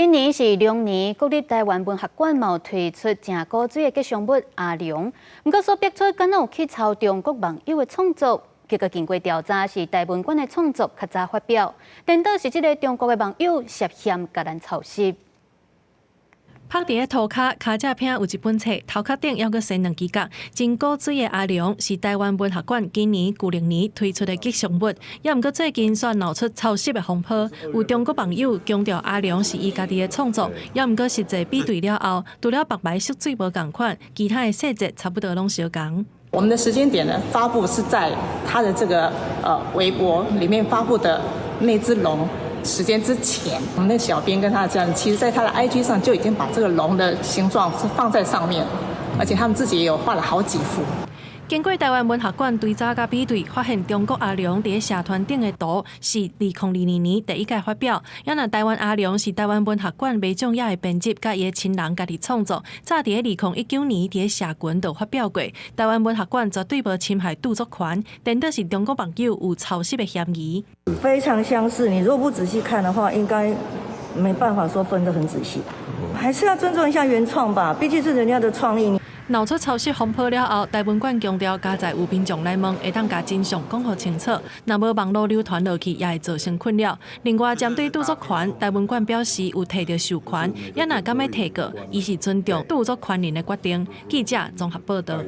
今年是龍年，國立臺灣文學館嘛有推出誠古錐的吉祥物阿龍，毋過所逼出敢若有去抄中國網友的創作，結果經過調查是台文館的創作較早發表，顛倒是這个中國的網友涉嫌共人抄襲。拍佇咧塗跤，跤脊坪有一本冊，頭殼頂猶閣生兩支角，真古錐的阿龍是臺灣文學館今年舊曆年推出的吉祥物，猶毋過最近煞鬧出抄襲的風波，有中國網友強調阿龍是伊家己的創作，猶毋過實際比對了後，除了目眉色水無仝款，其他的細節差不多攏相仝。我們的時間點呢，發布是在他的這個微博裡面發布的那隻龍時間之前，我們的小編跟他這樣，其實在他的 IG 上就已經把這個龍的形狀是放在上面，而且他們自己也有畫了好幾幅。經過臺灣文學館追查佮比對，發現中國阿龍佇咧社團頂的圖是2022年第一屆發表。猶若臺灣阿龍是臺灣文學館馬將也的編輯，佮伊的親人家己創作，早佇咧2019年佇咧社群就發表過。臺灣文學館絕對無侵害著作權，顛倒是中國網友有抄襲的嫌疑。非常相似，你如果不仔細看的話，應該沒辦法說分得很仔細，還是要尊重一下原創吧，畢竟是人家的創意。鬧出抄襲風波了後，台文館強調，佳哉有民眾來問，會當共真相講予清楚。若無網路流傳落去，也會造成困擾。另外，針對著作權，台文館表示有提著授權，猶若敢欲提告，伊是尊重著作權人的決定。記者綜合報道。